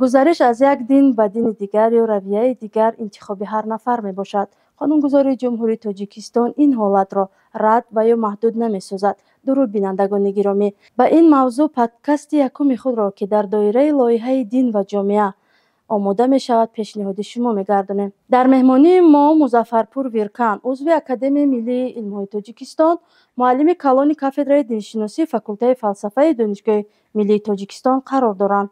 Гузариш аз як дин ба дини дигар ё равияи дигар интихоби ҳар нафар мебошад. Қонунгузории Ҷумҳурии Тоҷикистон ин ҳолатро рад ва ё маҳдуд намесозад. Дуруд, бинандагони гиромӣ! Ба ин мавзӯъ подкасти якуми худро, ки дар доираи лоиҳаи «Дин ва ҷомеа» омода мешавад, пешниҳоди шумо мегардонем. Дар меҳмонии мо Музаффарпур Виркан, узви Академияи миллии илмҳои Тоҷикистон, муаллими калони кафедраи диншиносии факултаи фалсафаи Донишгоҳи миллии Тоҷикистон қарор доранд.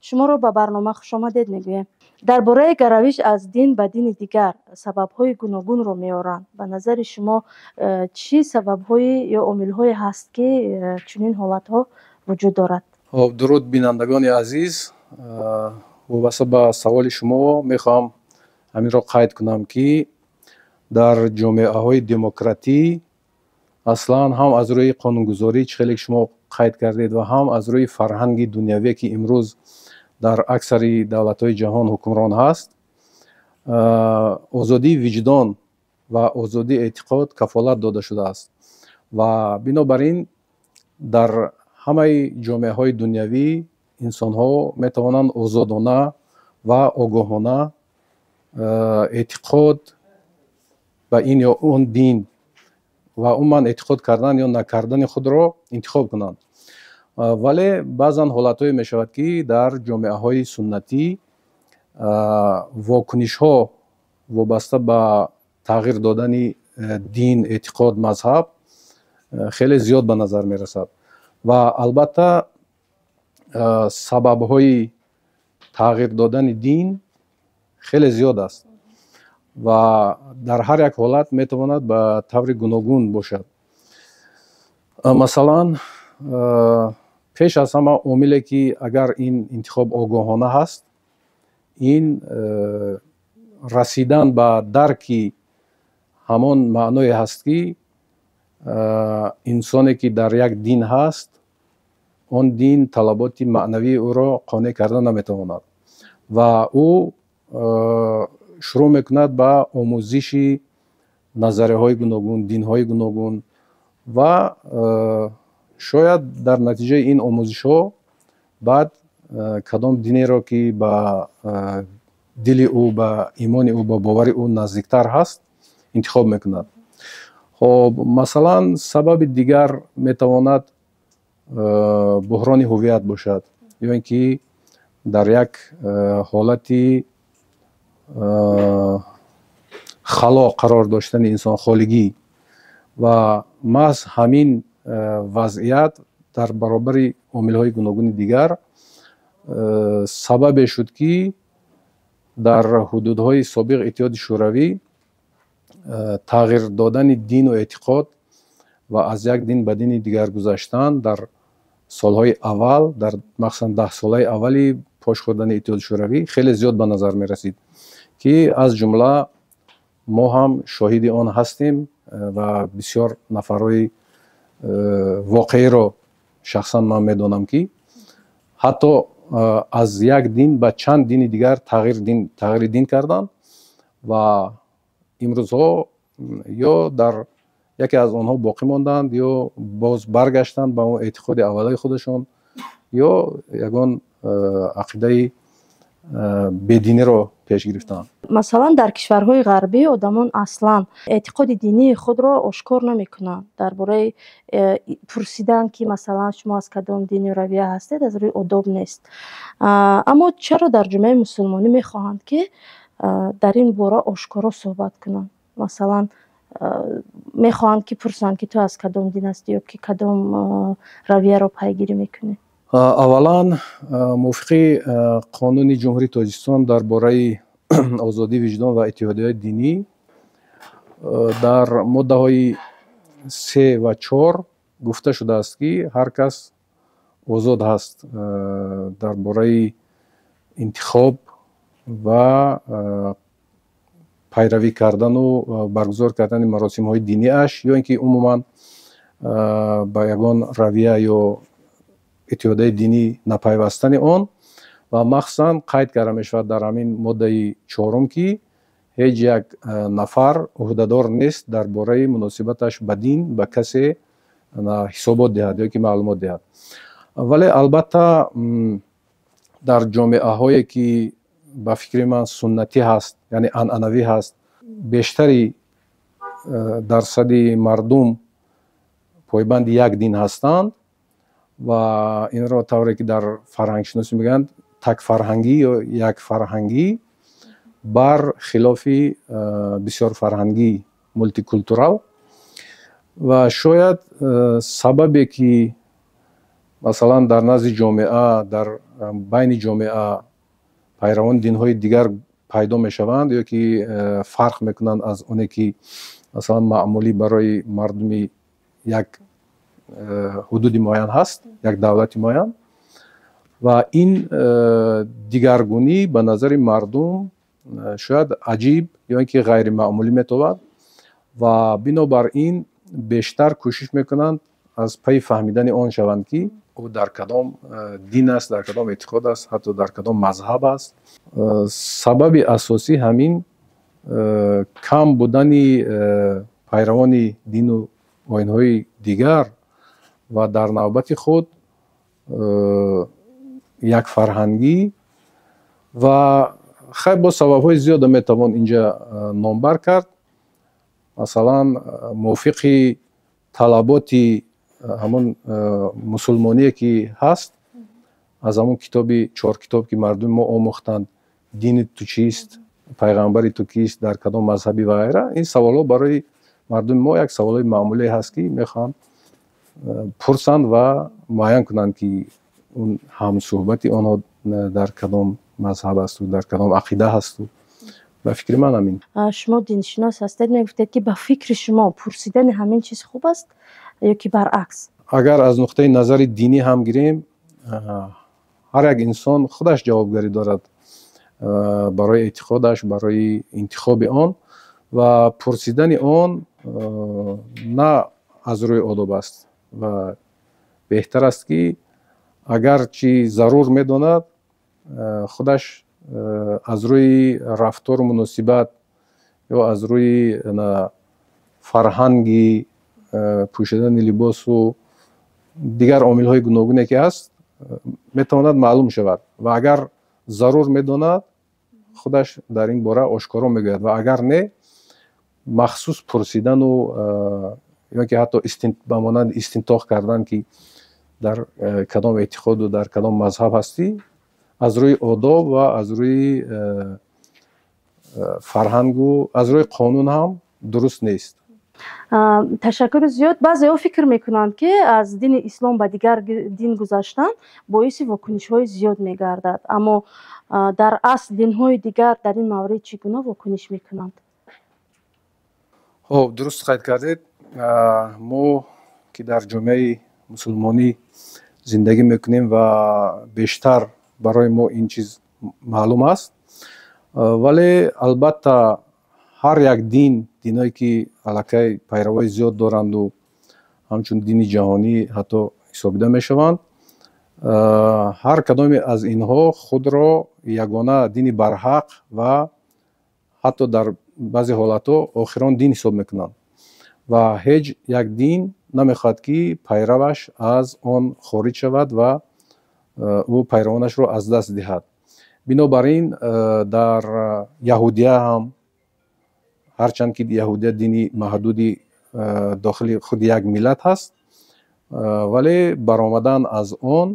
Шуморо ба барнома хушомадед мегӯем. Дар бораи гаравиш аз дин ба дини дигар сабабҳои гуногунро меоранд. Ба назари шумо, чӣ сабабҳои ё омилҳое ҳаст, ки чунин ҳолатҳо вуҷуд дорад? Хоб, дуруд, бинандагони азиз! Вобаста ба саволи шумо мехоҳам ҳаминро қайд кунам, ки дар ҷомеаҳои демократӣ аслан ҳам аз рӯи қонунгузорӣ, чӣ хеле ки шумо қайд кардед, ва ҳам аз рӯи фарҳанги дунявие, ки имрӯз дар аксари давлатҳои ҷаҳон ҳукмрон ҳаст, озодии виҷдон ва озодии эътиқод кафолат дода шудааст. Ва бинобар ин дар ҳамаи ҷомеаҳои дунявӣ инсонҳо метавонанд озодона ва огоҳона эътиқод ба ин ё он дин ва умуман эътиқод кардан ё накардани худро интихоб кунанд. Вале баъзан ҳолатҳое мешавад, ки дар ҷомеаҳои суннатӣ вокунишҳо вобаста ба тағйир додани дин, эътиқод, мазҳаб хеле зиёд ба назар мерасад. Ва албатта сабабҳои тағйир додани дин хеле зиёд аст ва дар ҳар як ҳолат метавонад ба таври гуногун бошад. Масалан, пеш аз ҳама омиле, ки агар ин интихоб огоҳона ҳаст, ин расидан ба дарки ҳамон маъное ҳаст, ки инсоне, ки дар як дин ҳаст, он дин талаботи маънавии ӯро қонеъ карда наметавонад ва ӯ шурӯъ мекунад ба омӯзиши назарияҳои гуногун, динҳои гуногун ва шояд дар натиҷаи ин омӯзишҳо баъд кадом динеро, ки ба дили ӯ, ба имони ӯ, ба бовари ӯ наздиктар ҳаст, интихоб мекунад. Хоб, масалан, сабаби дигар метавонад буҳрони ҳуввият бошад ё ин ки дар як ҳолати хало қарор доштани инсон, холигӣ. Ва маҳз ҳамин вазъият дар баробари омилҳои гуногуни дигар сабабе шуд, ки дар ҳудудҳои собиқ Иттиҳоди Шӯравӣ тағйир додани дину эътиқод ва аз як дин ба дини дигар гузаштан дар солҳои аввал, дар махсусан 10 солаи аввали пош хӯрдани Иттиҳоди Шӯравӣ, хеле зиёд ба назар мерасид, ки аз ҷумла мо ҳам шоҳиди он ҳастем ва бисёр нафарҳои воқеиро шахсан ман медонам, ки ҳатто аз як дин ба чанд дини дигар тағйири дин карданд ва имрӯзҳо ё дар яке аз онҳо боқӣ монданд, ё боз баргаштанд ба он эътиқоди аввалаи худашон, ё ягон ақидаи бединиро пеш гирифтанд. Масалан, дар кишварҳои ғарбӣ одамон аслан эътиқоди динии худро ошкор намекунанд. Дар бораи пурсидан, ки масалан шумо аз кадом дину равия ҳастед, аз рӯи одоб нест. Аммо чаро дар ҷомеаи мусулмонӣ мехоҳанд, ки дар ин бора ошкоро суҳбат кунанд? Масалан, мехоҳанд, ки пурсанд, ки ту аз кадом дин ҳастӣ ё ки кадом равияро пайгирӣ мекунӣ. Аввалан, мувофиқи Қонуни Ҷумҳурии Тоҷикистон дар бораи озодии виҷдон ва иттиҳодияи динӣ, дар моддаҳои 3 ва 4 гуфта шудааст, ки ҳар кас озод ҳаст дар бораи интихоб ва пайравӣ кардану баргузор кардани маросимҳои диниаш ё ин ки умуман ба ягон равия ё иттиҳодияи динӣ напайвастани он. Ва махсусан қайд карда мешавад дар ҳамин моддаи чорум, ки ҳеҷ як нафар ӯҳдадор нест дар бораи муносибаташ ба дин ба касе ҳисобот диҳад ё ки маълумот диҳад. Вале албатта Дар ҷомеаҳое, ки ба фикри ман суннатӣ ҳаст, яъне анъанавӣ ҳаст, бештари дарсади мардум пойбанди як дин ҳастанд ва инро тавре ки дар фарҳангшиносӣ мегӯянд, такфарҳангӣ ё якфарҳангӣ бар хилофи бисёрфарҳангӣ, мультикультурал. Ва шояд сабабе, ки масалан дар назди ҷомеа, дар байни ҷомеа пайравони динҳои дигар пайдо мешаванд ё ки фарқ мекунанд аз оне, ки масалан маъмулӣ барои мардуми як ҳудуди муайян ҳаст, як давлати муайян, ва ин дигаргунӣ ба назари мардум шояд аҷиб ё ин ки ғайримаъмулӣ метобад ва бинобар ин бештар кӯшиш мекунанд аз пайи фаҳмидани он шаванд, ки ӯ дар кадом дин аст, дар кадом эътиқод аст, ҳатто дар кадом мазҳаб аст. Сабаби асосӣ ҳамин кам будани пайравони дину оинҳои дигар ва дар навбати худ якфарҳангӣ ва хайр, боз сабабҳои зиёда метавон инҷа номбар кард. Масалан, мувофиқи талаботи ҳамон мусулмоние, ки ҳаст, аз ҳамон китоби чор китоб, ки мардуми мо омӯхтанд, дини ту чист, пайғамбари ту кист, дар кадом мазҳабӣ ва ғайра, ин саволҳо барои мардуми мо як саволҳои маъмулие ҳаст, ки мехоҳанд пурсанд ва муайян кунанд, ки он ҳамсӯҳбати онҳо дар кадом мазҳаб асту дар кадом ақида ҳасту. Ба фикри ман, ҳамин. Шумо диншинос ҳастед, мегуфтед, ки ба фикри шумо пурсидани ҳамин чиз хуб аст ё ки баръакс? Агар аз нуқтаи назари динӣ ҳам гирем, ҳар як инсон худаш ҷавобгарӣ дорад барои эътиқодаш, барои интихоби он, ва пурсидани он на аз рӯи одоб аст ва беҳтар аст, ки агарчи зарур медонад, худаш аз рӯи рафтору муносибат ё аз рӯи фарҳанги пӯшидани либосу дигар омилҳои гуногуне, ки ҳаст, метавонад маълум шавад ва агар зарур медонад, худаш дар ин бора ошкоро мегӯяд ва агар не, махсус пурсидану ё ки ҳатто ба монанди истинтоқ кардан, ки дар кадом эътиқоду дар кадом мазҳаб ҳастӣ, аз рӯи одоб ва аз рӯи фарҳангу аз рӯи қонун ҳам дуруст нест. Ташаккури зиёд. Баъзеҳо фикр мекунанд, ки аз дини ислом ба дигар дин гузаштан боиси вокунишҳои зиёд мегардад, аммо дар асл динҳои дигар дар ин маврид чӣ гуна вокуниш мекунанд? Хуб, дуруст қайд кардед. Мо, ки дар ҷомеаи мусулмонӣ зиндагӣ мекунем ва бештар барои мо ин чиз маълум аст, вале албатта ҳар як дин, диное, ки аллакай пайравои зиёд доранду ҳамчун дини ҷаҳонӣ ҳатто ҳисобида мешаванд, ҳар кадоме аз инҳо худро ягона дини барҳақ ва ҳатто дар баъзе ҳолатҳо охирон дин ҳисоб мекунанд ва ҳеҷ як дин намехоҳад, ки пайраваш аз он хориҷ шавад ва ӯ пайравонашро аз даст диҳад. Бинобар ин дар яҳудия ҳам, ҳарчанд ки яҳудия дини маҳдуди дохили худи як миллат ҳаст, вале баромадан аз он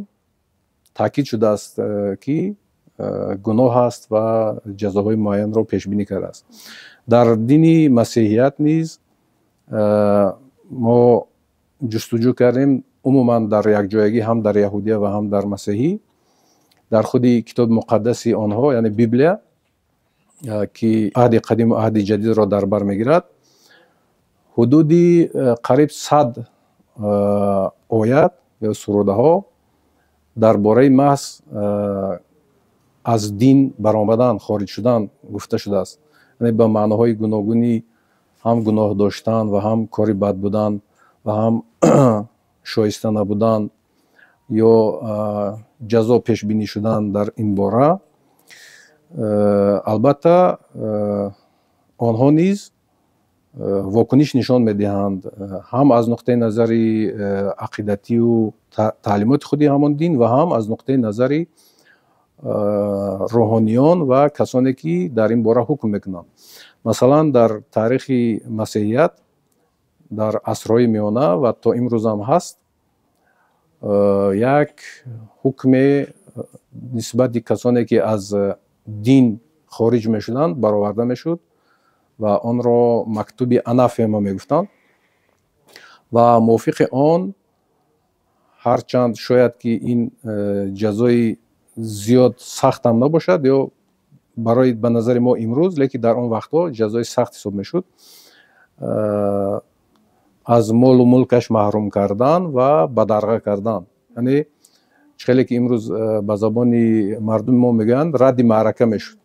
таъкид шудааст, ки гуноҳ аст ва ҷазоҳои муайянро пешбинӣ кардааст. Дар дини масеҳият низ мо ҷустуҷӯ кардем, умуман дар якҷоягӣ ҳам дар яҳудия ва ҳам дар масеҳӣ, дар худи китоби муқаддаси онҳо, яъне Библия, ки аҳди қадиму аҳди ҷадидро дар бар мегирад, ҳудуди қариб 100 оят ё сурудаҳо дар бораи маҳз аз дин баромадан, хориҷ шудан гуфта шудааст, яъне ба маъноҳои гуногуни ҳам гуноҳ доштан ва ҳам кори бад будан ва ҳам шоиста набудан ё ҷазо пешбинӣ шудан дар ин бора. Албатта, онҳо низ вокуниш нишон медиҳанд ҳам аз нуқтаи назари ақидатию таълимоти худи ҳамон дин ва ҳам аз нуқтаи назари Рӯҳониён ва касоне, ки дар ин бора ҳукм мекунанд. Масалан, дар таърихи масеҳият дар асрҳои миёна ва то имрӯзам ҳаст як ҳукме нисбати касоне, ки аз дин хориҷ мешуданд, бароварда мешуд ва онро мактуби анафема мегуфтанд. Ва мувофиқи он, ҳарчанд шояд ки ин ҷазои зиёд сахтам набошад ё барои ба назари мо имрӯз, лекин дар он вақтҳо ҷазои сахт ҳисоб мешуд, аз молу мулкаш маҳрум кардан ва бадарға кардан, яъне чӣ хеле ки имрӯз ба забони мардуми мо мегӯянд, радди маърака мешуд.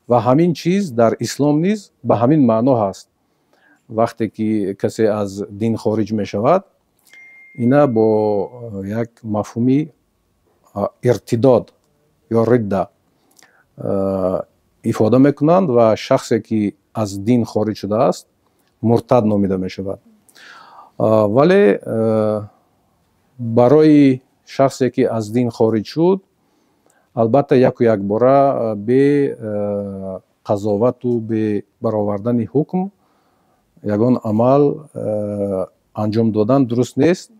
Ва ҳамин чиз дар ислом низ ба ҳамин маъно ҳаст. Вақте ки касе аз дин хориҷ мешавад, ина бо як мафҳуми иртидод ё ридда ифода мекунанд ва шахсе, ки аз дин хориҷ шудааст, муртад номида мешавад. Вале барои шахсе, ки аз дин хориҷ шуд, албатта, яку якбора бе қазовату бе баровардани ҳукм ягон амал анҷом додан дуруст нест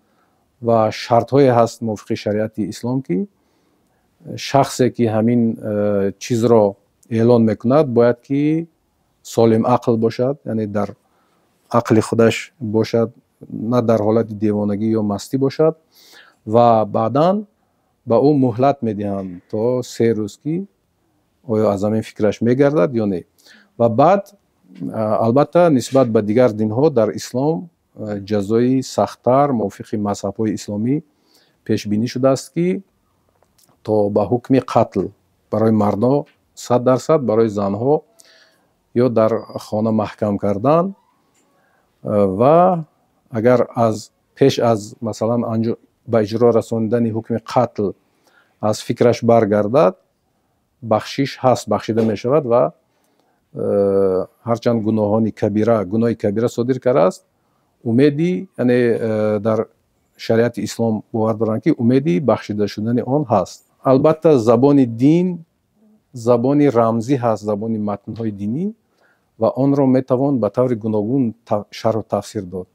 ва шартҳое ҳаст мувофиқи шариати ислом, ки шахсе, ки ҳамин чизро эълон мекунад, бояд ки солим ақл бошад, яъне дар ақли худаш бошад, на дар ҳолати девонагӣ ё мастӣ бошад. Ва баъдан ба ӯ муҳлат медиҳанд то 3 рӯз, ки оё аз ҳамин фикраш мегардад ё не. Ва баъд, албатта, нисбат ба дигар динҳо дар ислом ҷазои сахттар мувофиқи мазҳабҳои исломӣ пешбинӣ шудааст, ки то ба ҳукми қатл барои мардо 100%, барои занҳо ё дар хона маҳкам кардан ва агар аз пеш аз, масалан, ба иҷро расонидани ҳукми қатл аз фикраш баргардад, бахшиш ҳаст, бахшида мешавад. Ва ҳарчанд гуноҳони кабира, гуноҳи кабира содир кардааст, умеди, яъне дар шариати ислом бовар доранд, ки умеди бахшида шудани он ҳаст. Албатта, забони дин забони рамзӣ ҳаст, забони матнҳои динӣ, ва онро метавон ба таври гуногун шарҳу тафсир дод.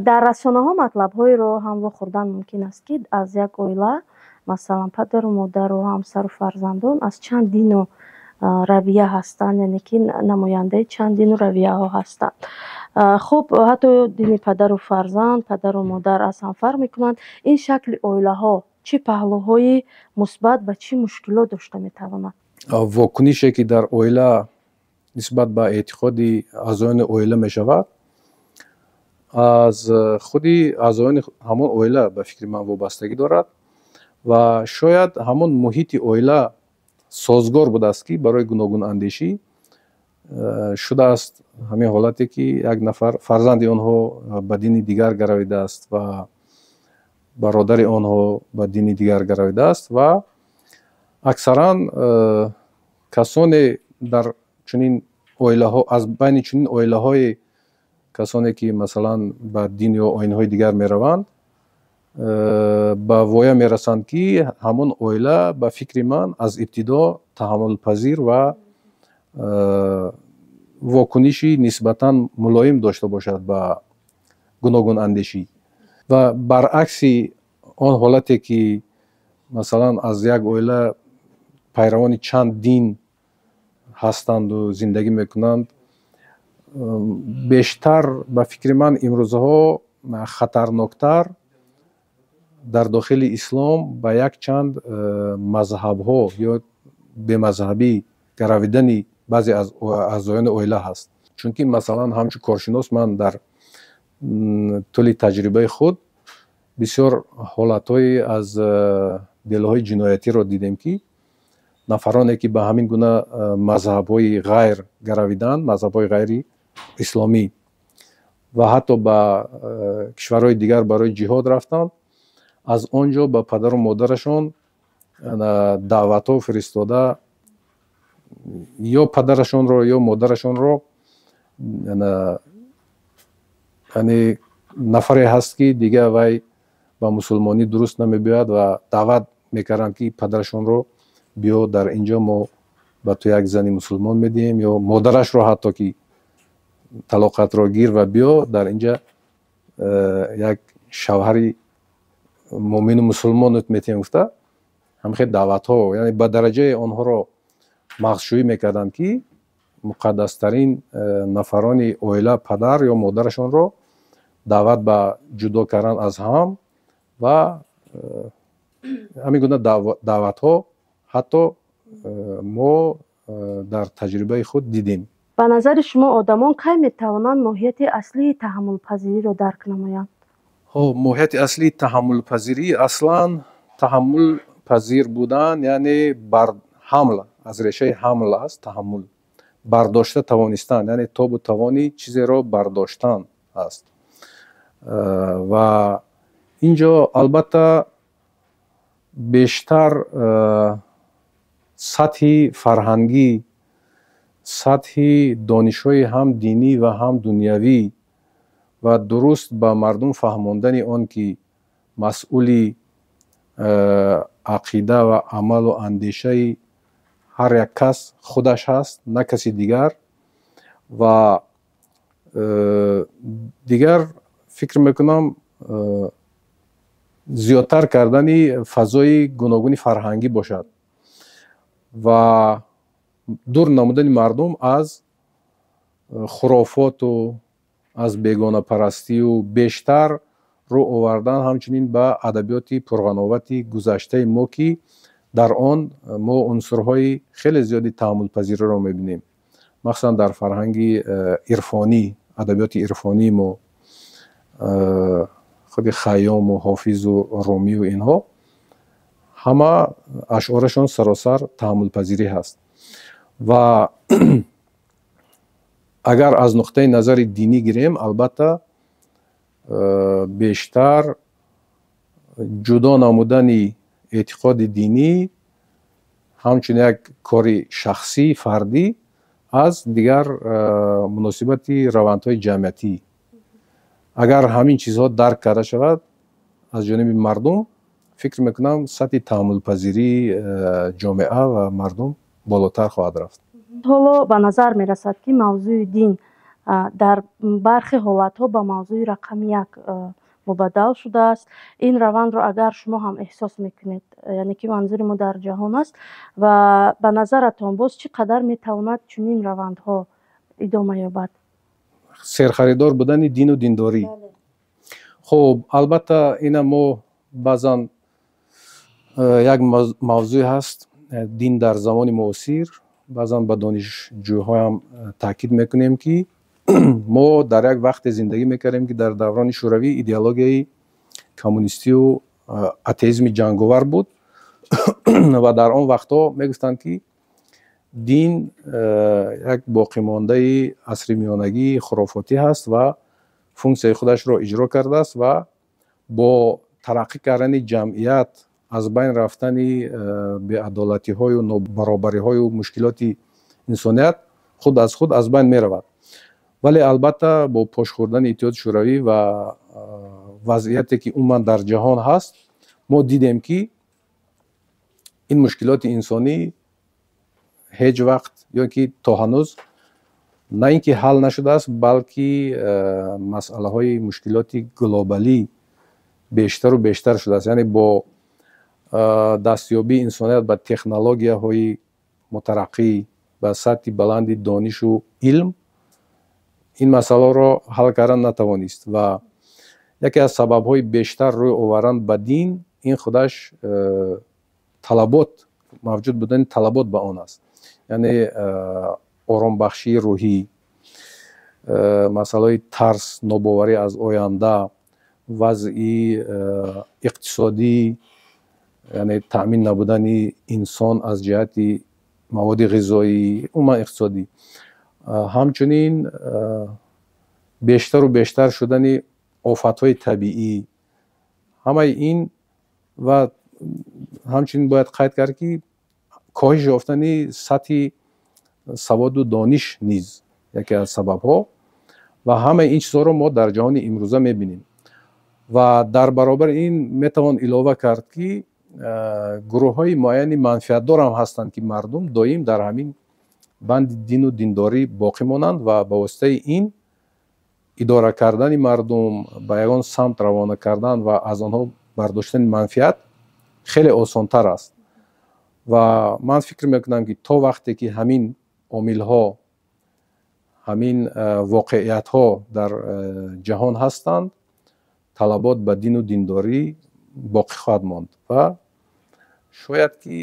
Дар расонаҳо матлабҳоеро ҳам вохӯрдан мумкин аст, ки аз як оила, масалан, падару модару ҳамсару фарзандон аз чанд дину равия ҳастанд, яъне ки намояндаи чанд дину равияҳо ҳастанд. Хуб, ҳатто дини падару фарзанд, падару модар аз ҳам фарқ мекунанд. Ин шакли оилаҳо чӣ паҳлӯҳои мусбат ва чӣ мушкилот дошта метавонад? Вокунише, ки дар оила нисбат ба эътиқоди аъзоёни оила мешавад, аз худи аъзоёни ҳамон оила, ба фикри ман, вобастагӣ дорад. Ва шояд ҳамон муҳити оила созгор будааст, ки барои гуногунандешӣ шудааст. Ҳамин ҳолате, ки як нафар фарзанди онҳо ба дини дигар гаравидааст ва бародари онҳо ба дини дигар гаравидааст. Ва аксаран касоне дар чунин оилаҳо, аз байни чунин оилаҳои касоне, ки, масалан, ба дин ё оинҳои дигар мераванд, ба воя мерасанд, ки ҳамон оила, ба фикри ман, аз ибтидо таҳаммулпазир ва вокуниши нисбатан мулоим дошта бошад ба гуногунандешӣ. Ва баръакси он ҳолате, ки, масалан, аз як оила пайравони чанд дин ҳастанду зиндагӣ мекунанд, бештар, ба фикри ман, имрӯзҳо хатарноктар дар дохили ислом ба якчанд мазҳабҳо ё бемазҳабӣ гаравидани баъзе аз аъзоёни оила ҳаст. Чунки, масалан, ҳамчун коршинос ман дар тӯли таҷрибаи худ бисёр ҳолатҳои аз делоҳои ҷиноятиро дидем, ки нафароне, ки ба ҳамин гуна мазҳабҳои ғайр гаравиданд, мазҳабҳои ғайри исломӣ, ва ҳатто ба кишварҳои дигар барои ҷиҳод рафтанд, аз он ҷо ба падару модарашон даъватҳо фиристода, ё падарашонро, ё модарашонро, яъне нафаре ҳаст, ки дигар вай ба мусулмонӣ дуруст намебиёяд, ва даъват мекарданд, ки падарашонро Биё, дар ин ҷо мо ба ту як зани мусулмон медиҳем, ё модарашро ҳатто ки талоқатро гир ва биё, дар ин ҷа як шавҳари муъмину мусулмонат метиҳем гуфта, ҳамхел даъватҳо, яъне ба дараҷаи онҳоро мағзшӯӣ мекарданд, ки муқаддастарин нафарони оила, падар ё модарашонро даъват ба ҷудо кардан аз ҳам ва ҳамин гуна даъватҳо ҳатто мо дар таҷрибаи худ дидем. Ба назари шумо, одамон кай метавонанд моҳияти аслии таҳаммулпазириро дарк намоянд? Хоб, моҳияти аслии таҳаммулпазирӣ, аслан таҳаммулпазир будан яъне бар ҳамл, аз решаи ҳамл аст. Таҳаммул бардошта тавонистан, яъне тобу тавони чизеро бардоштан аст. Ва ин ҷо албатта бештар сатҳи фарҳангӣ, сатҳи донишҳои ҳам динӣ ва ҳам дунявӣ ва дуруст ба мардум фаҳмондани он, ки масъули ақида ва амалу андешаи ҳар як кас худаш ҳаст, на каси дигар. Ва дигар, фикр мекунам, зиёдтар кардани фазои гуногуни фарҳангӣ бошад ва дур намудани мардум аз хурофоту аз бегонапарастию бештар рӯ овардан ҳамчунин ба адабиёти пурғановати гузаштаи мо, ки дар он мо унсурҳои хеле зиёди таҳаммулпазириро мебинем, махсусан дар фарҳанги ирфонӣ, адабиёти ирфонии мо, худи Хайёму Ҳофизу Румию инҳо ҳама ашъорашон саросар таҳаммулпазирӣ ҳаст. Ва агар аз нуқтаи назари динӣ гирем, албатта бештар ҷудо намудани эътиқоди динӣ ҳамчун як кори шахсӣ, фардӣ аз дигар муносибати равандҳои ҷамъиятӣ. Агар ҳамин чизҳо дарк карда шавад аз ҷониби мардум, фикр мекунам, сатҳи таҳаммулпазирии ҷомеа ва мардум болотар хоҳад рафт. Ҳоло ба назар мерасад, ки мавзӯи дин дар бархе ҳолатҳо ба мавзӯи рақами як мубаддал шудааст. Ин равандро агар шумо ҳам эҳсос мекунед, яъне ки манзури мо дар ҷаҳон аст, ва ба назаратон боз чӣ қадар метавонад чунин равандҳо идома ёбад? Серхаридор будани дину диндорӣ? Хуб, албатта ина мо баъзан як мавзӯе ҳаст, дин дар замони муосир, баъзан ба донишҷӯҳоям таъкид мекунем, ки мо дар як вақте зиндагӣ мекардем, ки дар даврони Шӯравӣ идеологияи коммунистию атеизми ҷанговар буд ва дар он вақтҳо мегуфтанд, ки дин як боқимондаи асри миёнагии хурофотӣ ҳаст ва функсияи худашро иҷро кардааст ва бо тараққӣ кардани ҷамъият, аз байн рафтани беадолатиҳою нобаробариҳою мушкилоти инсоният худ аз худ аз байн меравад. Вале албатта бо пош хӯрдани Иттиҳоди Шӯравӣ ва вазъияте, ки умуман дар ҷаҳон ҳаст, мо дидем, ки ин мушкилоти инсонӣ ҳеҷ вақт ё ки то ҳанӯз на ин ки ҳал нашудааст, балки масъалаҳои мушкилоти глобалӣ бештару бештар шудааст. Яъне бо дастёбии инсоният ба технологияҳои мутараққӣ, ба сатҳи баланди донишу илм, ин масъаларо ҳал кардан натавонист. Ва яке аз сабабҳои бештар рӯй овардан ба дин ин худаш талабот, мавҷуд будани талабот ба он аст, яъне оромбахшии рӯҳӣ, масъалаҳои тарс, нобоварӣ аз оянда, вазъи иқтисодӣ, яъне таъмин набудани инсон аз ҷиҳати маводи ғизоӣ, умуман иқтисодӣ, ҳамчунин бештару бештар шудани офатҳои табиӣ, ҳамаи ин. Ва ҳамчунин бояд қайд кард, ки коҳиш ёфтани сатҳи саводу дониш низ яке аз сабабҳо. Ва ҳамаи ин чизҳоро мо дар ҷаҳони имрӯза мебинем. Ва дар баробари ин метавон илова кард, ки Гурӯҳҳои муайяни манфиатдорам ҳастанд, ки мардум доим дар ҳамин банди дину диндорӣ боқӣ монанд ва ба воситаи ин идора кардани мардум, ба ягон самт равона кардан ва аз онҳо бардоштани манфиат хеле осонтар аст. Ва ман фикр мекунам, ки то вақте ки ҳамин омилҳо, ҳамин воқеиятҳо дар ҷаҳон ҳастанд, талабот ба дину диндорӣ боқӣ хоҳад монд ва шояд ки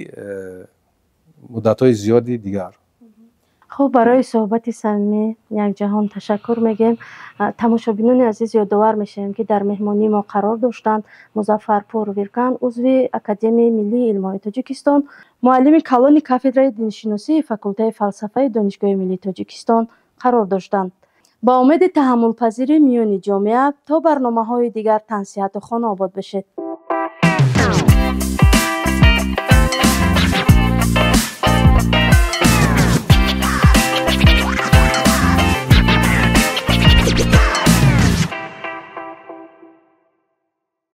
муддатҳои зиёди дигар. Хуб, барои суҳбати самимӣ якҷаҳон ташаккур мегӯем. Тамошобинони азиз, ёдовар мешавем, ки дар меҳмонии мо қарор доштанд Музаффарпур Виркан, узви Академияи миллии илмҳои Тоҷикистон, муаллими калони кафедраи диншиносии факултаи фалсафаи Донишгоҳи миллии Тоҷикистон қарор доштанд. Ба умеди таҳаммулпазирӣ миёни ҷомеа, то барномаҳои дигар тансиҳату хонаобод бошед.